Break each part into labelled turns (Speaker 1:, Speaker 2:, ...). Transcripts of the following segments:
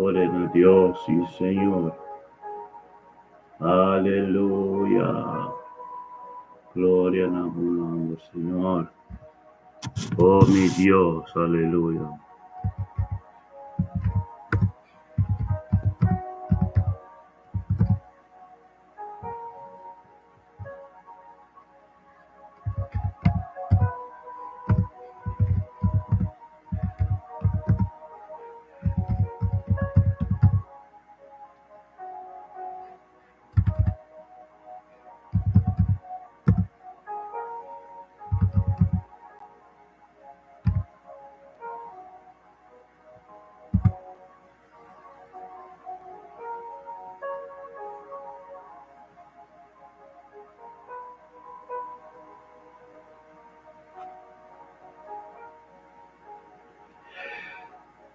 Speaker 1: Gloria na Dios y Señor. Aleluya. Gloria na bo nomber, Señor. Oh mi Dios, aleluya.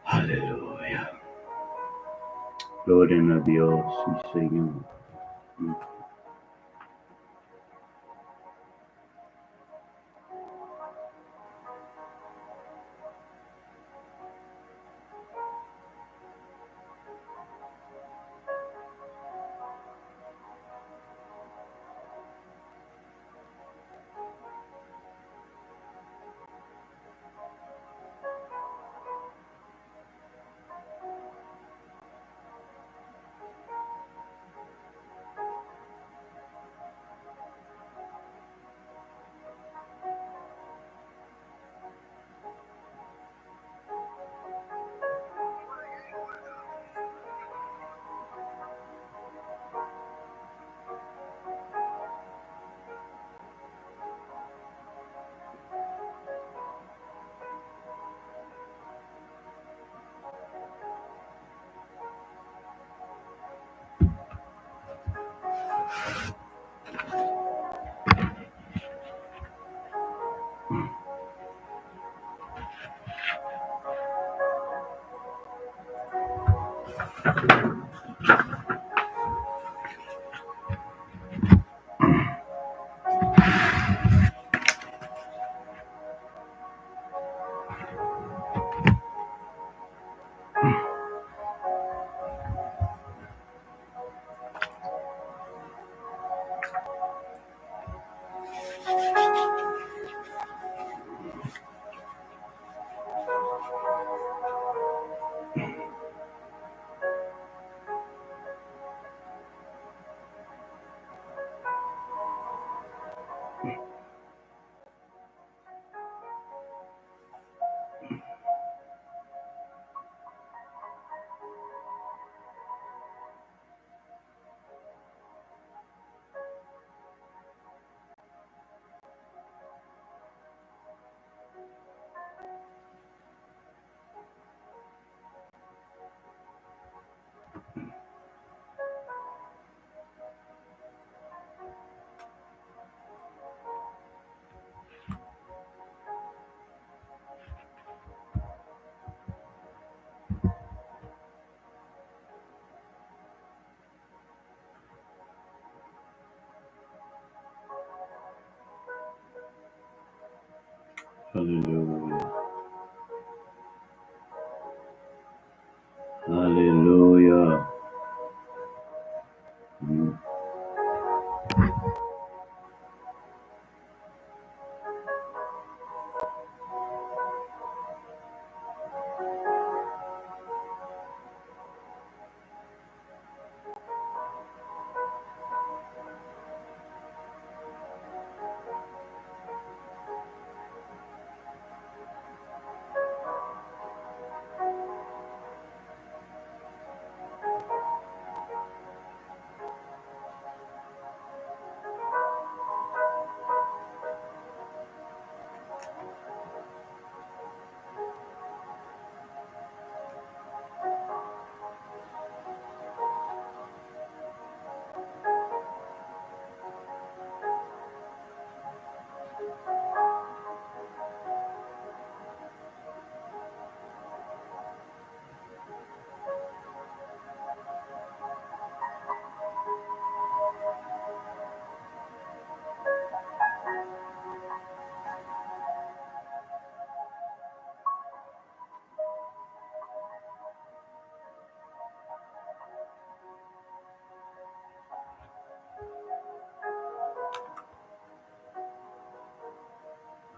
Speaker 1: Aleluya. Gloria na Dios y Señor. Aleluya. Aleluya.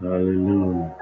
Speaker 1: Hallelujah.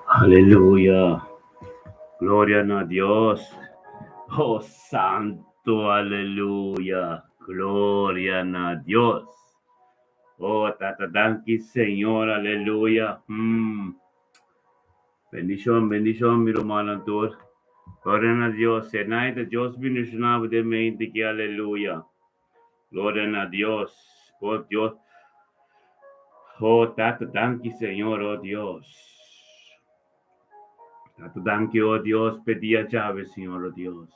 Speaker 1: Aleluya. Gloria na Dios. Oh santo, aleluya. Gloria na Dios. Oh tata, danki Señor, aleluya. Bendicion, bendicion, mi rumannan tur. Gloria na Dios. Senaida, Dios bendishoná bo den mente ki aleluya. Gloria na Dios. Oh Dios. Oh Tata, danki Señor, oh Dios. Tata, danki, oh Dios, p'e dia djawe, Señor, oh Dios.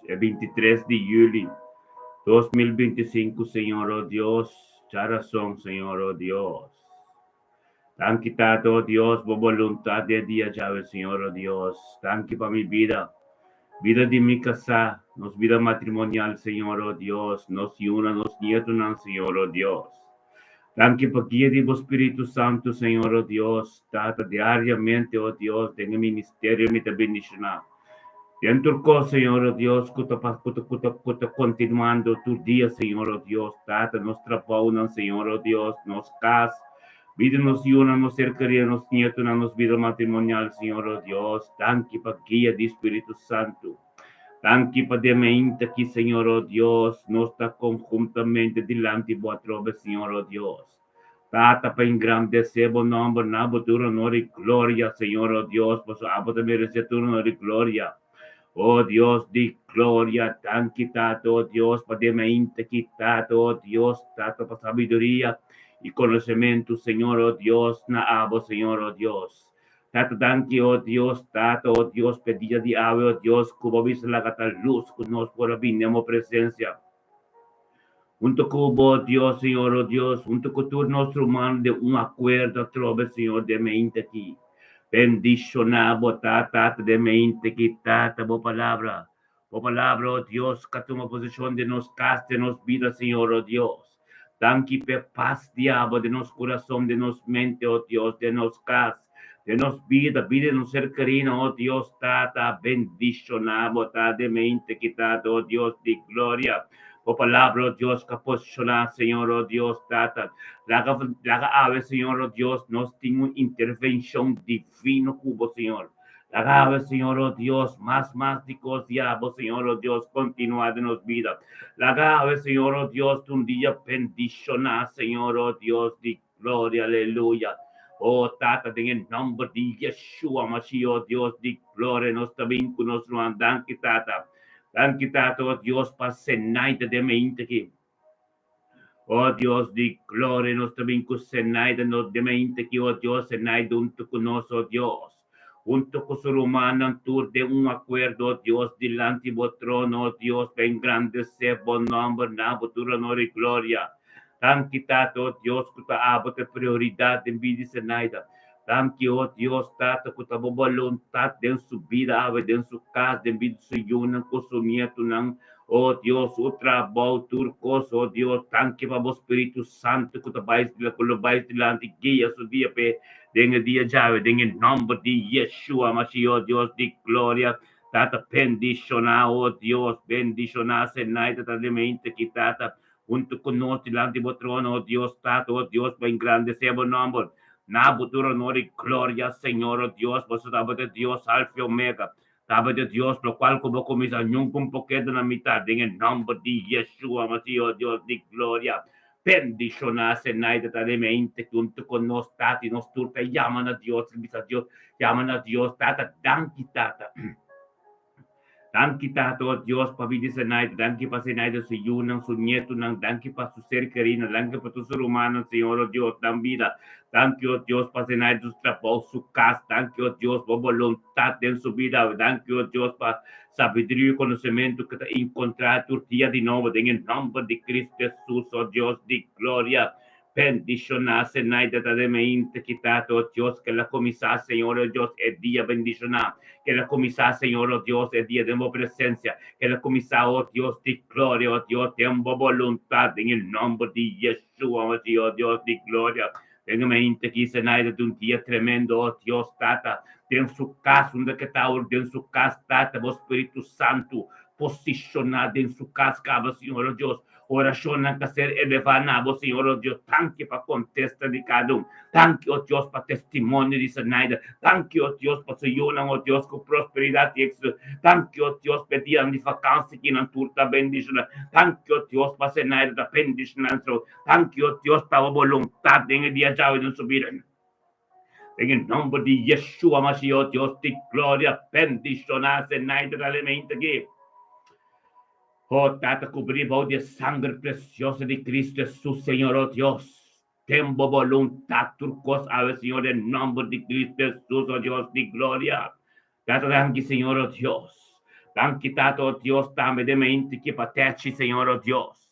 Speaker 1: E 23 di juli 2025, Señor, oh Dios. Djarason, Señor, oh Dios. Danki Tata, oh Dios, bo boluntad den dia djawe, Señor, oh Dios. Danki pa mi bida, bida di mi kasá, nos bida matrimonial, Señor, oh Dios, nos yunan, nos nietonan, Señor, oh Dios. Danki pa guia di bo Spiritu Santu, Señor, oh Dios. Tata, diariamente, oh Dios, den e ministerio mi ta bendishoná. Den tur kos, Señor, oh Dios, ku ta ku ta ku ta ku ta kontinuando tur dia, Señor, oh Dios, Tata, nos trabounan, Señor, oh Dios, nos kas, bida nos yunan, nos ser kerí, nos nietonan, nos bida matrimonial, Señor, oh Dios, danki pa guia di Spiritu Santu. Danki pa den mainta aki, Señor, oh Dios, nos ta konhuntamente dilanti Bo atrobe, Señor, oh Dios. Tata, pa engrandesé bo nòmber na bo tur honor i gloria, Señor, o Dios, pasobra abo ta meresé tur honor i gloria. O Dios di gloria, danki, Tata, o Dios, pa den mainta aki, Tata, o Dios, Tata, pa sabiduria i konosementu, Señor, o Dios, na abo, Señor, o Dios. Tata, danki, o Dios, Tata, o Dios, p'e dia di awe, o Dios, ku bo bisa laga ta lus ku nos por a bini den bo presensia. Hunto ku bo, Dios, Señor, o Dios, hunto ku tur nos rumannan den un akuerdo atrobe, Señor, den mente aki. Bendishoná bo ta, Tata, den mente aki, Tata, bo palabra. Bo palabra, o Dios, ka tuma poseshon den nos kas, den nos bida, Señor, o Dios. Danki p'e pas di abo den nos kurason, den nos mente, o Dios, den nos kas, den nos bida, bida di nos ser kerínan, o Dios, Tata, bendishoná bo ta den mente aki, Tata, o Dios di gloria. Bo palabra, o Dios, ka posishoná, Señor, o Dios, Tata. Laga, laga awe, Señor, o Dios, nos tin un intervenshon divino ku bo, Señor. Laga awe, Señor, o Dios, mas, mas di kos di abo, Señor, o Dios, kontinuá den nos bida. Laga awe, Señor, o Dios, ta un dia bendishoná, Señor, o Dios di gloria, aleluya. O Tata, den e nòmber di Yeshua Mashiach, o Dios di gloria, nos ta bin ku nos ruman. Danki, Tata. Danki, Tata, o Dios, pa Senaida den mainta aki. O Dios di gloria, nos ta bin ku Senaida nos den mainta aki, o Dios, Senaida huntu ku nos, o Dios. Huntu ku su rumannan tur den un akuerdo, o Dios, dilanti bo trono, o Dios, pa engrandesé bo nòmber na bo tur honor i gloria. Danki, Tata, o Dios, ku ta abo ta e prioridat den bida di Senaida. Danki, o Dios, Tata, ku ta bo boluntat den su bida awe, den su kas, den bida di su yunan ku su nietunan. O Dios, su trabou, tur kos, o Dios, danki pa bo Spiritu Santu ku ta bai, ku lo bai dilanti guia su dia p'e den e dia djawe, den e nòmber di Yeshua Mashiach, o Dios di gloria. Tata, bendishoná, o Dios, bendishoná Senaida ta den mente aki, Tata. Huntu ku nos dilanti bo trono, o Dios Tata, o Dios, pa engrandesé bo nòmber. Na bo tur onor i gloria, Señor, o Dios, boso tabata e Dios Alfa i Omega, tabata e Dios lokual ku bo kuminsá nunka un poketo na mitat, den e nòmber di Yeshua Masih, o Dios di gloria. Bendishoná Senaida ta den mente huntu ku nos, Tata, i nos tur ta yama na Dios i bisa Dios, yama na Dios, Tata, danki, Tata. Danki Tata, oh Dios, pa bida Senaida. Danki pa Senaida, su yunan, su nietunan. Danki pa su ser kerinan. Danki pa tur su rumannan, Señor, oh Dios, nan bida. Danki, oh Dios, pa Senaida, su trabou, su kas. Danki, oh Dios, bo boluntat den su bida. Danki, oh Dios, pa sabiduria i konosementu ku ta enkontrá tur dia di nobo den e nòmber di Cristo Jesus, oh Dios di gloria. Bendishoná Senaida ta den mente ki Tata, oh Dios, ke la kuminsá, Señor, oh Dios, e dia bendishoná. Ke la kuminsá, Señor, oh Dios, e dia den bo presensia. Ke la kuminsá, oh Dios di gloria, oh Dios, den bo boluntat, den e nòmber di Yeshua Mashiach, oh Dios di gloria. Den e mente ki Senaida tin un dia tremendo, oh Dios, Tata, den su kas, unda ke ta awor, den su kas, Tata, bo Spiritu Santu posishoná den su kas kaba, Señor, oh Dios. Orashonnan ta ser elevá na bo, Señor, o Dios. Danki pa kontesta di kada un. Danki, o Dios, pa testimonio di Zenaida. Danki, o Dios, pa su yunan, o Dios, ku prosperidat i éksito. Danki, o Dios, pa e dianan di vakansi ki nan tur ta bendishoná. Danki, o Dios, pa Zenaida ta bendishoná nan trou. Danki, o Dios, pa bo boluntat den e dia djawe den su bida. Den e nòmber di Yeshua Mashiach, Dios di gloria, bendishoná Zenaida realmente aki. Oh Tata, kubrí bou di e sanger presioso di Cristo Hesus, Señor, oh Dios. Den bo boluntat tur kos awe, Señor, den nòmber di Cristo Hesus, oh Dios di gloria. Tata, danki, Señor, oh Dios. Danki, Tata, oh Dios, tambe den mente ki pa techi, Señor, oh Dios.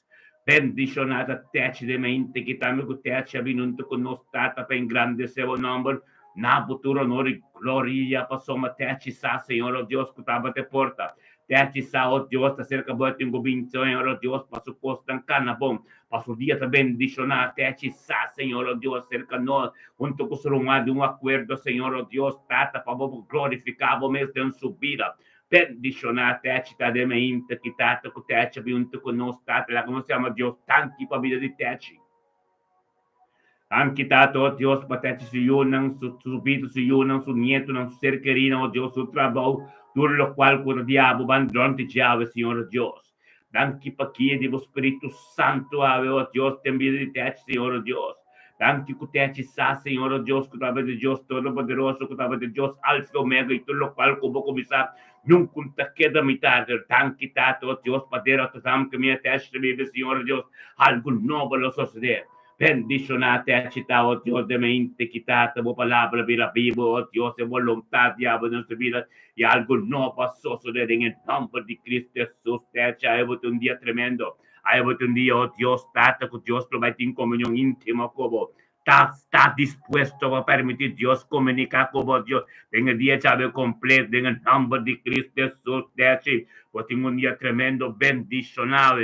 Speaker 1: Bendishoná ta techi den mente ki tambe ku techi a bini huntu ku nos, Tata, pa engrandesé bo nòmber. Na bo tur honor i gloria, pasobra techi sa, Señor, oh Dios, ku tabata e porta. Techi sa, oh Dios, ta serka bo e tin ku bin, Señor, oh Dios, pa su kosnan kana bon, pa su dia ta bendishoná. Techi sa, Señor, oh Dios, serka nos, huntu ku su ruman di un akuerdo, Señor, oh Dios, Tata, pa bo por glorifiká bo mes den su bida. Bendishoná Techi ta den mainta ki, Tata, ku Techi a bin huntu ku nos, Tata, laga nos yama Dios danki pa bida di Techi. Danki Tata, oh Dios, pa techi su yunan, su su bida, su yunan, su nietonan, su ser kerinan, oh Dios, su trabou, tur lokual ku ta di abo ban dronte dje awe, Señor, oh Dios. Danki pa guia di bo Spiritu Santu awe, oh Dios, den bida di techi, Señor, oh Dios. Danki ku techi sa, Señor, oh Dios, ku tabata di Dios Todopoderoso, ku tabata di Dios Alfa i Omega i tur lokual ku bo kuminsá, nunka un ta keda mitad. Danki Tata, oh Dios, pa dera Rotterdam ku mi a techi ta biba, Señor, oh Dios, algu nobo lo sosodé. Bendishoná te chita, oh Dios, den mente ki Tata bo palabra bira bibu, oh Dios, e boluntat di abo den nos bida i algu nobo a sosodé den e nòmber di Cristo Hesus. Te cha abo tin un dia tremendo. Abo tin un dia, oh Dios, Tata, ku Dios lo bai tin komunion íntimo ku bo. Ta sta dispuesto pa permití Dios komuniká ku bo, Dios, den e dia cha abo kompleto den e nòmber di Cristo Hesus. Te chi bo tin un dia tremendo. Bendishoná.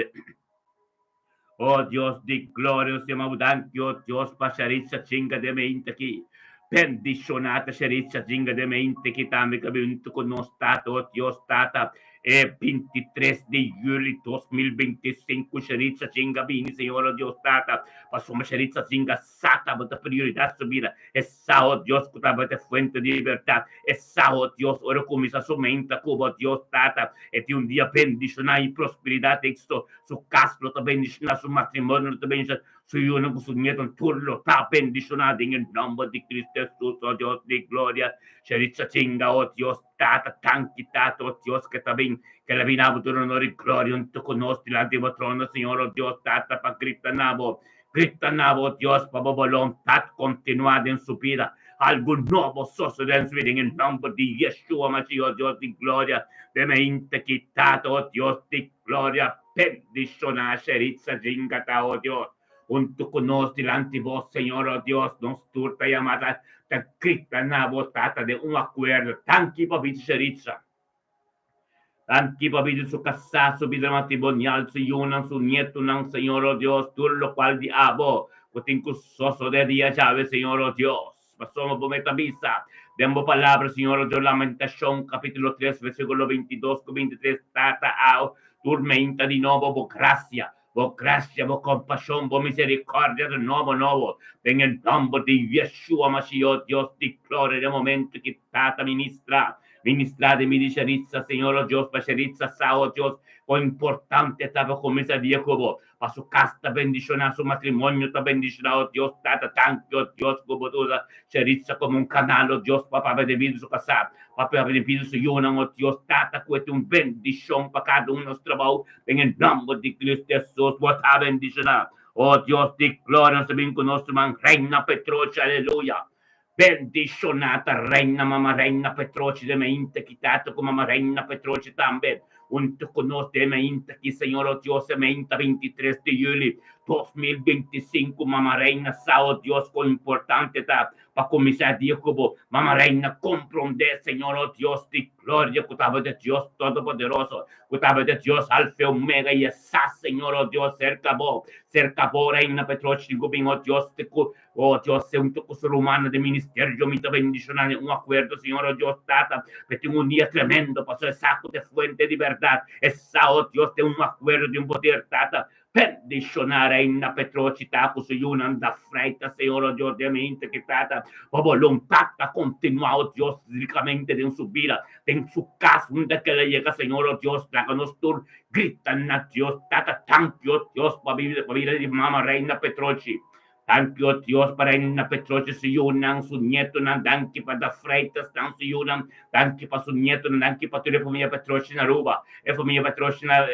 Speaker 1: Oh Dios di gloria, nos yama bo danki, oh Dios, pa Sharitza Chinga den mente aki. Bendiciona ta Sharitza Chinga den mente aki tambe ku a bin huntu ku nos, Tata, oh Dios, Tata, e 23 di juli 2025 Sharitza Chinga bini, Señor, oh Dios, Tata, pasobra Sharitza Chinga sa tabata prioridat su bida. E sa, oh Dios, ku tabata e fuente di libertat. E sa, oh Dios, ora kuminsá su menta ku bo, Dios, Tata, e tin un dia bendishoná i prosperidat, éksito. Su kas lo ta bendishoná, su matrimonio lo ta bendishoná, su yunan ku su nietunan tur lo ta bendishoná den e nòmber di Cristo Hesus, oh Dios di gloria. Sheritza chinga, oh Dios, Tata, danki Tata, oh Dios, ke ta bin, ke la bin abo tur honor i gloria huntu ku nos dilanti di bo trono, Señor, oh Dios, Tata, pa grita na bo, grita na bo, Dios, pa bo boluntat kontinuá den su bida. Algu nobo sosodé den su bida den e nòmber di Yeshua Mashiach, oh Dios di gloria. Den e inta ki, Tata, oh Dios di Gloria bendishoná Sheritza Jinga ta, oh Dios, huntu ku nos dilanti bo, Señor, oh Dios, nos tur ta yama ta ta grita na bo, Tata, den un akuerdo. Danki pa bida Sheritza. Danki pa bida su kasá, su bida matrimonial, su yunan, su nietunan, Señor, oh Dios, tur lokual di abo ku tin ku sosodé dia djawe, Señor, oh Dios. Pasobra bo meta bisa den bo palabra, Señor, Dios, Lamentacion capítulo 3, versículo 22 cu 23, Tata, ao tur meinta di nobo bo gracia, bo gracia, bo compasion, bo misericordia ta nobo nobo, den e nomber di Yeshua Mashiach, Dios di gloria, den momento ki Tata ministra, ministra den mi di Sheritza, Señor, oh Dios, pa Sheritza sa, oh Dios, con importante ta pa cuminsa dia cu bo. Pa su kas ta bendishoná, su matrimonio ta bendishoná, o Dios Tata, danki, o Dios, ku bo ta usa Sheritza komo un kanal, o Dios, pa papia den bida su kasá, pa papia den bida su yunan, o Dios Tata, ku e tin un bendishon pa kada un nos trabou, den e nòmber di Cristo Hesus, bo ta bendishoná, o Dios di gloria, nos ta bin ku nos ruman Reina Petrochi, aleluya. Bendishoná ta Reina Mama Reina Petrochi den mainta ki Tata ku Mama Reina Petrochi tambe huntu ku nos den mainta ki Señor o Dios e mainta 23 di juli 2025 Mama Reina sa o Dios kon importante ta pa kuminsá dia ku bo Mama Reina komprondé Señor o Dios di gloria ku tabata Dios Todopoderoso ku tabata Dios Alfa i Omega i e sa Señor o Dios serka bo serka bo Reina Petrochi tin ku bin o Dios ku Oh Dios, hunto cu su rumannan den ministerio, mi ta bendiciona den un acuerdo, Señor, oh Dios, Tata, pe tin un dia tremendo, pasobra e sa cu ta e fuente di berdad, e sa, oh Dios, den un acuerdo di un poder, Tata, bendiciona Reina Petrochi ta cu su yunan da freita, Señor, oh Dios, den mente ki Tata, pa boluntad ta continua, oh Dios, ricamente den su bida, den su cas, unda cu el a yega, Señor, oh Dios, laga nos tur grita na Dios, Tata, danki, oh Dios, pa bida di mama Reina Petrochi. Danki, o Dios, pa Reina Petrochi su yunan, su nietonan, danki pa Da Freitasnan su yunan, danki pa su nietonan, danki pa tur e famia Petrochi na Aruba, e famia Petrochi na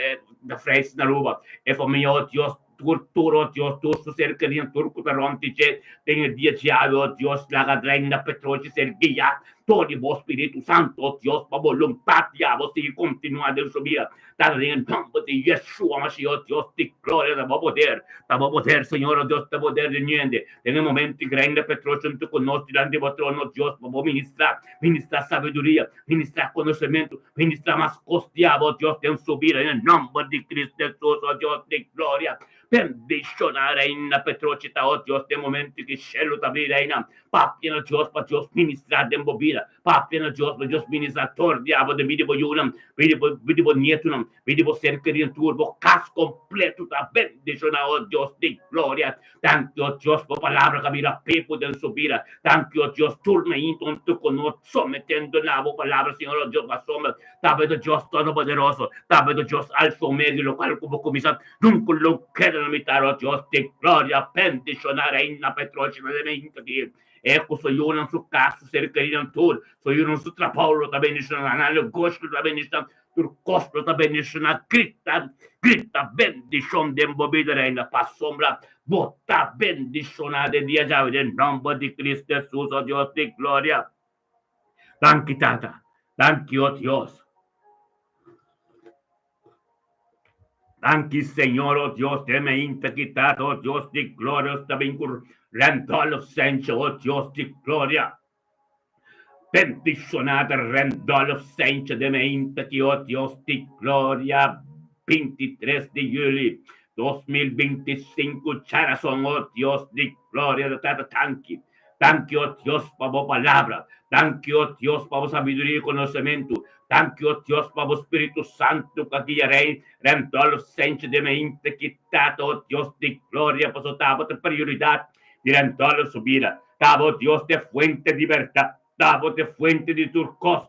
Speaker 1: Da Freitas na Aruba, e famia, o Dios, tur, tur, o Dios, tur su ser kerinan, tur ku ta rònt di dje den e dia djawe, o Dios, laga Reina Petrochi ser guiá dor di bo Spiritu Santu, o Dios, pa boluntat di abo sigui kontinuá den su bida. Tata, den e nomber di Yeshua Mashiach, o Dios di gloria, ta bo poder, ta bo poder, Señor, o Dios, ta poder di niende. Den e momento di grande Petro hunto cu nos dilanti bo trono, o Dios, pa bo ministra, ministra sabiduria, ministra conocemento, ministra mas cos di abo, o Dios, den su bida, den e nomber di Cristo Jesus, o Dios di gloria. Bendiciona Reina Petrochi ta, o Dios, den momento ki shelu ta bri, Reina. Papia na Dios pa Dios ministra den bo bida. Papia na Dios pa Dios ministra tur di abo den bida di bo yunan, bida di bo nietunan, bida di bo ser kerinan, tur bo kas kompleto ta bendishoná, o Dios di gloria. Danki, o Dios, bo palabra ka bira pepo den su bida. Danki, o Dios, tur mainta huntu ku nos sometendo na bo palabra, Señor, o Dios, pasobra ta bo e Dios Todopoderoso, ta bo e Dios Alfa Omega, lokual ku bo kuminsá Nunca lo keda na mitar, oh Dios di gloria, bendiciona Reina Petrochi na den mainta aki. E cu su yunan, su cas, su ser kerinan tur, su yunan, su trabao lo ta bendiciona, nan negoshi lo ta bendiciona, tur cos lo ta bendiciona. Grita, grita bendicion den bo bida, Reina, pasobra bo ta bendiciona den dia djawe, den nomber di Cristo Jesus, oh Dios di gloria. Danki, Tata. Danki, oh Dios. Danki Señor, oh Dios, den mainta ki Tata, oh Dios di gloria, nos ta bin ku Randolph Sancho, oh Dios di gloria. Bendishonada Randolph Sancho den mainta ki, oh Dios di gloria, 23 di juli 2025, djarason, oh Dios di gloria, Tata, danki. Danki, o Dios, pa bo palabra. Danki, o Dios, pa bo sabiduria i konosementu. Danki, o Dios, pa bo Spiritu Santu ku a guia Rei Randolph Sencho den mainta ki Tata, o Dios di gloria, pasobra ta bo ta prioridat di Randolph su bida. Ta bo, Dios, ta e fuente di bèrdat. Ta bo ta e fuente di tur kos.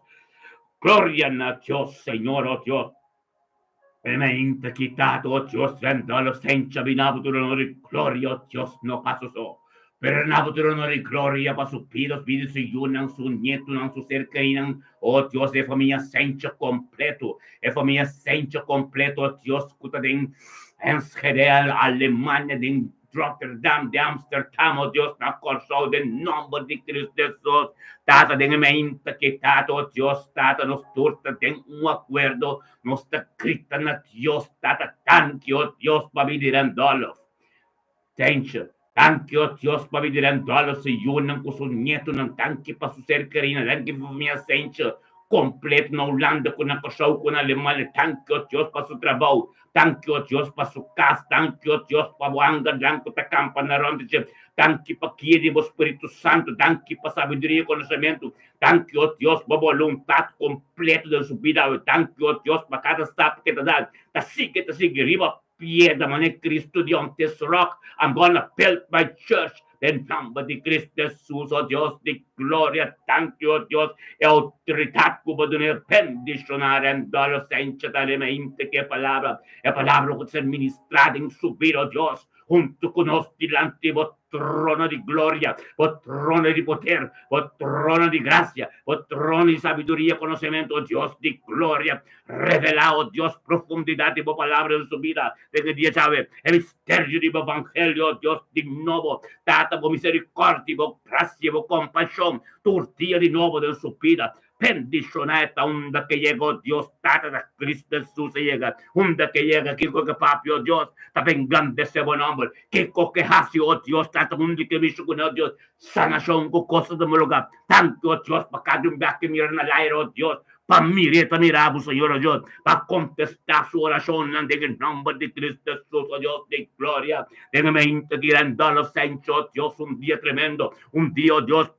Speaker 1: Gloria na Dios, Señor, o Dios. E mainta ki Tata, o Dios, Randolph Sencho a bina bo tur honor i gloria, o Dios, no pa su so, pero na bo tur honor i gloria pa su pidos, bida su yunan, su nietunan, su ser kerinan, o Dios, e famia Sencho kompleto, e famia Sencho kompleto, o Dios, ku ta den Enschede, Alemania, den Rotterdam, den Amsterdam, o Dios, na Kòrsou, den nòmber di Kristu Hesus. Tata, den e mainta ki Tata, o Dios, Tata, nos tur ta den un akuerdo, nos ta grita na Dios, Tata, danki, o Dios, pa bida di Randolph. Thank Danki, o Dios, pa bida di Randolph, su yunan ku su nietunan, danki pa su ser kerinan, danki pa famia Senche kompleto na Hulanda ku na Kòrsou ku na Alemania, danki, o Dios, pa su trabou. Danki, o Dios, pa su kas. Danki, o Dios, pa bo angelnan ku ta kampa na rònt di dje. Danki pa guia di bo Spiritu Santu. Danki pa sabiduria i konosementu. Danki, o Dios, pa bo boluntat kompleto den su bida awe. Danki, o Dios, pa kada stap ku e ta da. Ta sigui, ta sigui riba piedra manera Cristo di On this rock I'm gonna build my church. Den nomber di Cristo Jesus, o Dios di gloria, danki, o Dios, e outoridat ku bo duna e bendishoná Randolph Sencha ta remente ku e palabra, e palabra ku ta ser ministrá den su bida, o Dios, huntu ku nos dilanti bo trono di gloria, bo trono di poder, bo trono di grasia, bo trono di sabiduria, konosementu, o Dios di gloria, revelá, o Dios, profundidat di bo palabra den su bida den e dia djawe, e misterio di bo evangelio, o Dios, di nobo, Tata, bo misericordia, bo gracia, bo compasion, tur dia di nobo den su bida. Bendiciona e ta unda ke yega, o Dios, Tata, ta Cristo Jesus a yega, unda ke yega, kiko ke papia, o Dios, ta bengrandece bo nomber, kiko ke haci, o Dios, Tata, unda ke mishi cune, o Dios, sanacion cu cos ta tuma lugar. Danki, o Dios, pa cada un biaha ke mira na laira, o Dios, Pa mir'é ta mira bo, Señor, o Dios, pa kontestá su orashonnan den e nòmber di Cristo Hesus, o Dios di gloria. Den e mente di Randolph Sencho, o Dios, un dia tremendo, un dia, o Dios,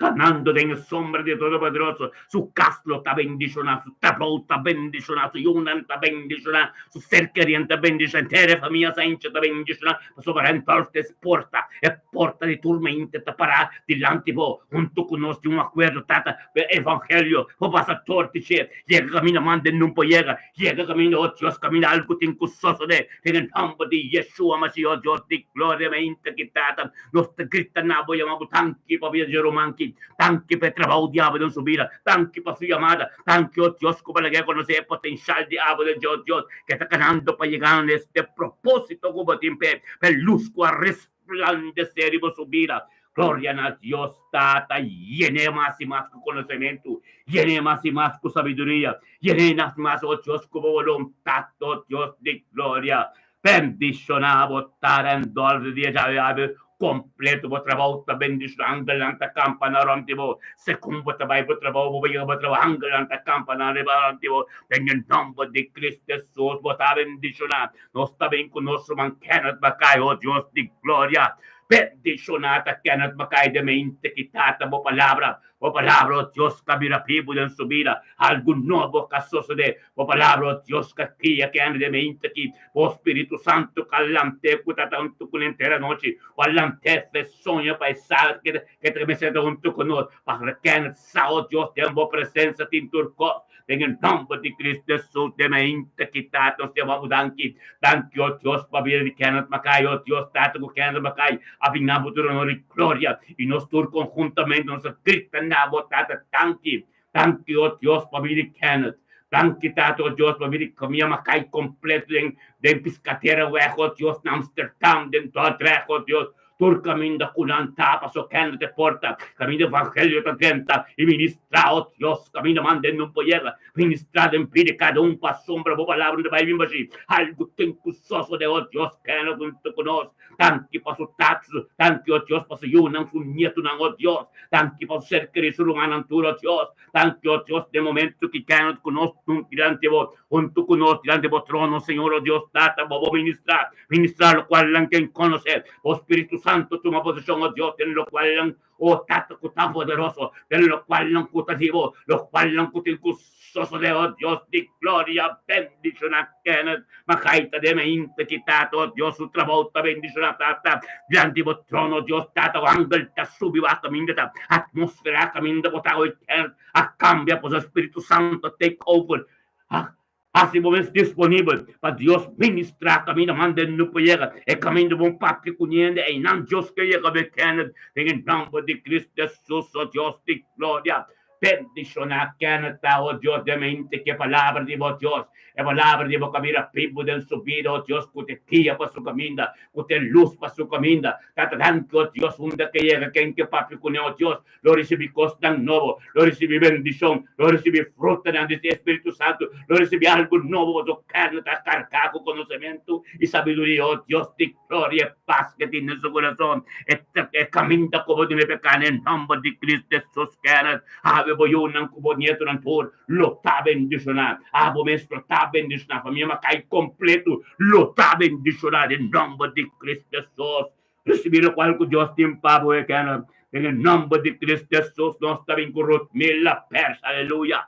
Speaker 1: Kanando den e sombra di e Todopoderoso, su kas lo ta bendishoná, su trabou ta bendishoná, su yunan ta bendishoná, su ser kerian ta bendishoná, henter e famia Saincha ta bendishoná, pasobra Randolph ta es porta, e porta di tur mente ta pará dilanti bo, huntu ku nos tin un akuerdo, Tata, pa e evangelio por pasa tur di dje, yega kaminda manda e nun por yega, yega kaminda, o Dios, kaminda algu tin ku sosodé, den e nòmber di Yeshua Mashiach, o Dios di gloria, mente ki Tata. Nos ta grita na bo yama bo tanki pa bida di e ruman ki, tanki pa e trabou di abo den su bida, tanki pa su yamada, tanki o Dios ku bo laga e konosé e potenshal di abo den dje o Dios ke ta kanando pa yega na este propósito ku bo tin p'e, pa e lus ku a resplandesé riba su bida. Gloria na Dios Tata, yen'é mas i mas ku konosementu, yen'é mas i mas ku sabiduria, yen'é mas i mas o Dios ku bo boluntat, o Dios di gloria. Bendishoná bo ta Randolph di dia djawe awe kompleto bo trabou ta bendishoná angelnan ta kampa na rònt di bo segun bo ta bai bo trabou bo yega bo trabou angelnan ta kampa na riba rònt di bo den e nòmber di Cristo Hesus bo ta bendishoná nos ta bin ku nos ruman Kenneth Mackay oh Dios di gloria bendishoná ta Kenneth Mackay den mente ki tata bo palabra Bo palabra, oh Dios, ka bira bibu den su bida. Algu nobo ka sosodé. Bo palabra, oh Dios, ka kria ke hende den mente aki. Bo Spiritu Santu ka lant'é ku ta ta huntu ku nan henter anochi. Bo a lant'é fe soño pa e sa ke ta mester ta huntu ku nos. Pa Kenneth sa, oh Dios, den bo presensia tin tur kos. Den e nòmber di Cristo Hesus, den mainta ki Tata nos yama bo danki. Danki, o Dios, pa bida di Kenneth Mackay. O Dios, Tata, ku Kenneth Mackay a bin na bo trono di gloria i nos tur konhuntamente nos a grita na bo, Tata, danki. Danki, o Dios, pa bida di Kenneth. Danki, Tata, o Dios, pa bida di famia Mackay kompleto den den Piscateraweg, o Dios, na Amsterdam, den Dordrecht, o Dios. Tur kaminda ku nan ta paso kende te porta, kaminda evangelio ta drenta i ministrá, o Dios, kaminda manda e nun por yega, ministrá den bida kada un pasobra bo palabra no ta bai bin bashí. Algu tin ku sosodé, o Dios, kende huntu ku nos. Danki pa su tata, danki, o Dios, pa su yunan, su nietunan, o Dios. Danki pa su ser kerí, su rumannan tur, o Dios. Danki, o Dios, den momento ki kende ku nos dilanti bo, huntu ku nos dilanti bo trono, Señor, o Dios, Tata, bo bo ministrá. Ministrá lokual nan ken konosé. Bo Spiritu Santu tuma poseshon, o Dios, den lokual nan, o Tata ku ta poderoso, den lokual nan ku ta di bo, lokual nan ku tin ku sosodé, o Dios di gloria, bendishoná Kenneth Macaita den mainta ki Tata, o Dios, su trabou ta bendishoná, Tata, dilanti bo trono, o Dios, Tata, o angel ta subi wak kaminda ta atmosfera kaminda bo ta, o Kenneth a kambia pasobra Spiritu Santu a take over, a Hasi bo mes disponibel pa Dios ministrá kaminda manda e no por yega. E kaminda bon papia ku niende einan Dios ke yega be Kenneth den e nòmber di Cristo Jesus o Dios di gloria. Bendishoná Kenneth ta o Dios den mente ku e palabra di bo Dios. E palabra di bo ka bira bibu den su bida o Dios ku te guia pa su kaminda ku te lus pa su kaminda. Tata danki o Dios unda ke yega ken ke papia kuné o Dios Lo risibí kosnan nobo, lo risibí bendishon, lo risibí frutanan di e Spiritu Santu, lo risibí algu nobo pasobra karni ta kargá ku konosementu i sabiduria. O Dios di gloria, e pas ke tin den su kurason, e e kaminda ku bo duna pa e kana e nòmber di Kristu Hesus Kenneth. Awe bo yunan ku bo nietunan tur lo ta bendishoná. Abo mes lo ta bendishoná. Famia Makai kompletu lo ta bendishoná den nòmber di Kristu Hesus. Ricibi locual cu Dios tin pa bo e kende. Den e nomber di Cristo Jesus nos ta bin cu Rutmila Pers. Aleluya.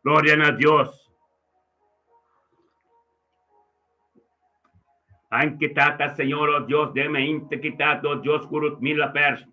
Speaker 1: Gloria na Dios. Danki Tata Señor, oh Dios, den me inte kita, oh Dios, cu Rutmila Pers.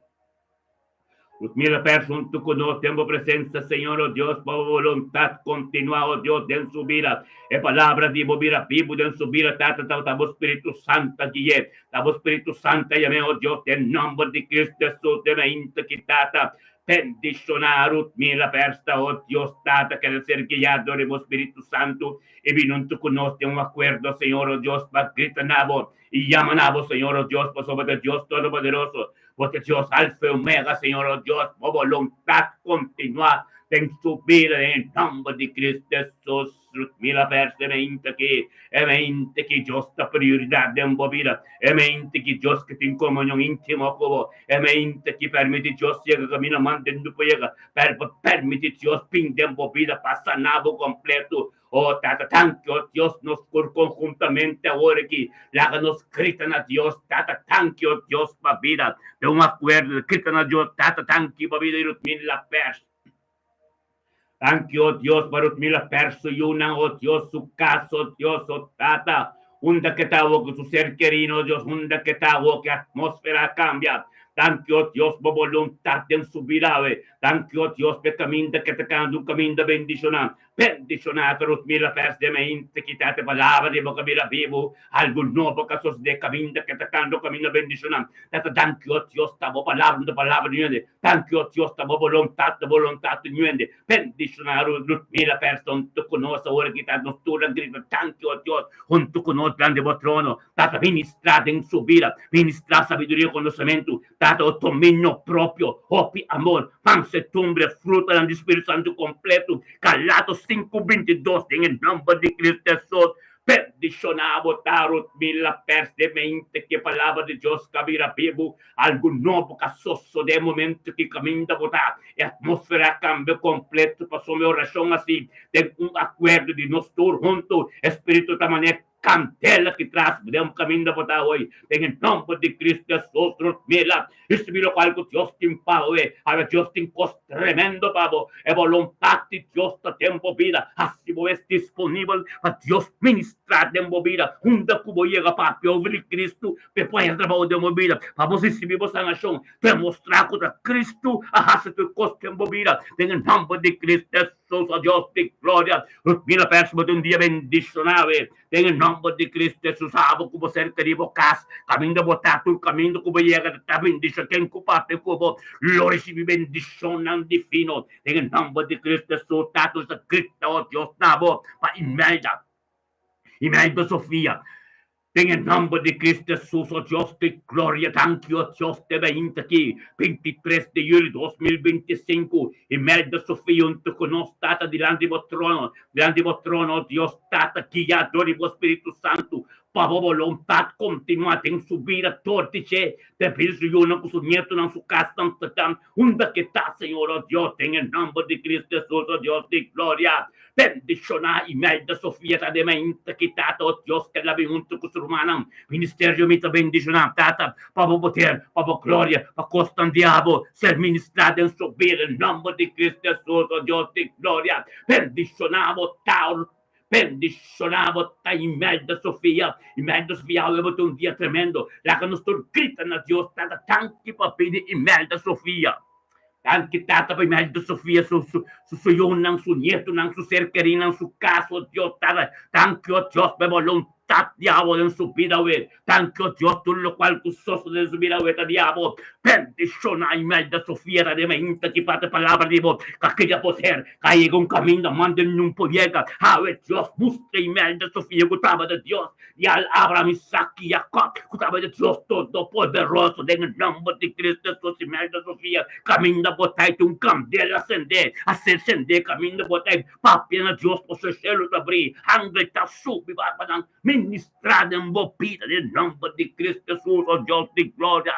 Speaker 1: Mira pers huntu ku nos den bo presensia, Señor, o Dios, pa bo boluntat kontinuá, o Dios, den su bida. E palabra di bo bira bibu den su bida, Tata, tabata bo Spiritu Santu a gui'é. Ta bo Spiritu Santu a yam'é, o Dios, den nòmber di Cristo Hesus, den mainta ki, Tata, bendishoná Rutmila Persta, o Dios, Tata, keda ser guiá dor di bo Spiritu Santu i bini huntu ku nos den un akuerdo, Señor, o Dios, pa grita na bo i yama na bo, Señor, o Dios, pasobra ta Dios Todopoderoso. Bo ta Dios Alfa y Omega, Señor, oh Dios, bo voluntad continua den su bida den e nomber di Cristo Jesus. Mila pèrdè mente ku e mente ku Dios ta prioridat den bo bida. E mente ku Dios ke tin komunion íntimo ku bo. E mente ku permití Dios yega kaminda manda bo yega. Per permití Dios bin den bo bida pa sana bo kompleto. Oh, Tata, danki, oh Dios, nos por konhuntamente awor aki. Laga nos grita na Dios, Tata, danki, oh Dios, pa bida. Den un akuerdo, grita na Dios, Tata, danki pa bida di Rutmila Pers. Danki, oh Dios, pa Rutmila Pers, su yunan, oh Dios, su kas, oh Dios, oh Tata. Unda ku e ta ku su ser kerido, Dios, unda ku e ta ku atmósfera kambia. Danki, oh Dios, pa boluntat den su bida, we. Danki, oh Dios, pa kaminda ku e ta kanando, kaminda bendishoná. Bendishoná Rutmila Pers den mente ku ta palabra di boka bira bibu, algu nobo ku sosodé kaminda ku e ta kanando, kaminda bendishoná. Tata, danki, oh Dios, ta bo palabra, ta palabra di hende. Danki, oh Dios, ta bo boluntat, ta boluntat di hende. Bendishoná Rutmila Pers huntu ku nos awor ku ta nos tur a grita, danki, oh Dios, huntu ku nos dilanti di bo trono. Tata, ministrá den su bida, ministrá sabiduria i konosementu. Tata, o dominio propio, hopi amor, mansedumbre, frutanan di Spiritu Santu kompleto. Galatos 5:22, den e nòmber di Kristu Hesus, bendishoná bo ta Rutmila Pers den mente ku e palabra di Dios ka bira bibu, algu nobo ka sosodé momento ku kaminda bo ta. E atmósfera a kambia kompleto pasobra e orashon hasi den un akuerdo di nos tur huntu. E Spiritu ta manera kandela ki tras den kaminda bo ta hoy. Den e nòmber di Kristu Hesus, Rutmila, risibí lokual ku Dios tin pa bo. Awe Dios tin kos tremendo pa bo. E boluntat di Dios ta den bo bida. Hasi bo mes disponibel pa Dios ministrá den bo bida. Unda ku bo yega, papia over di Kristu pa e por hasi trabou den bo bida, pa bo risibí bo sanashon. Demostrá ku ta Kristu a hasi tur kos den bo bida. Den e nòmber di Kristu Hesus, o Dios di gloria, Rutmila Pers, bo tin un dia bendishoná awe. Den e nòmber di Kristu Hesus, abo ku bo serka di bo kas, kaminda bo ta, tur kaminda ku bo yega ta bendishon. Ken ku papia ku bo lo risibí bendishonnan divino. Den e nòmber di Kristu Hesus, Tata, nos ta grita, o Dios, na bo pa Imelda, Imelda Sofia. Den e nòmber di Kristu Hesus, o Dios di gloria, danki, o Dios, te beinta aki, 23 di yüli 2025, Imelda Sofia huntu ku nos, Tata, dilanti bo trono, dilanti bo trono, o Dios, Tata, guiá dor di bo Spiritu Santu, pa bo boluntat kontinuá den su bida dor di dje, den bida di su yunan ku su nietunan, su kasnan, Tata, unda ke ta, Señor, o Dios, den e nòmber di Kristu Hesus, o Dios di gloria, bendishoná Imelda Sofia ta den mainta ki, Tata, o Dios, ke la bin huntu ku su rumannan. Ministerio mi ta bendishoná, Tata, pa bo poder, pa bo gloria, pa kosnan di abo ser ministrá den su bida, den nòmber di Kristu Hesus, o Dios di gloria, bendishoná bo ta. Bendishoná bo ta Imelda Sofia. Imelda Sofia, awe bo tin un dia tremendo. Laga nos tur grita na Dios, Tata, danki pa pidi Imelda Sofia. Danki, Tata, pa Imelda Sofia, su, su, su, su yunan, su nietonan, su ser kerinan, su kas, oh Dios, Tata. Danki, oh Dios, pa e boluntat di abo den su bida awe. Danki, oh Dios, tur lokual ku sosode den su bida awe ta di abo. Bendishoná Imelda Sofia ta den mainta ki parti palabra di bo, ka keda poder. Ka yega un kaminda manda nun por yega. Awe Dios mustra Imelda Sofia ku tabata Dios di al Abraham, Isaac i Jacob, ku tabata Dios Todopoderoso. Den e nòmber di Cristo Jesus, Imelda Sofia, kaminda bo ta i tin un kandela sendé, a ser sendé kaminda bo ta i papia na Dios pasobra shelu ta bri, angel ta subi bai pa nan ministrá den bo bida den nòmber di Cristo Jesus, o Dios di gloria.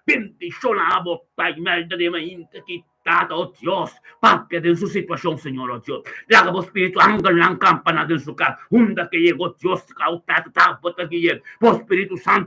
Speaker 1: Bendishoná bo ta Imelda den mainta ki. Tata, o Dios, papia den su situashon, Señor, o Dios. Laga bo spiritu angelnan kampaná den su kas. Unda ke yega, o Dios, kau Tata, ta bo ta gui'é. Bo Spiritu Santu.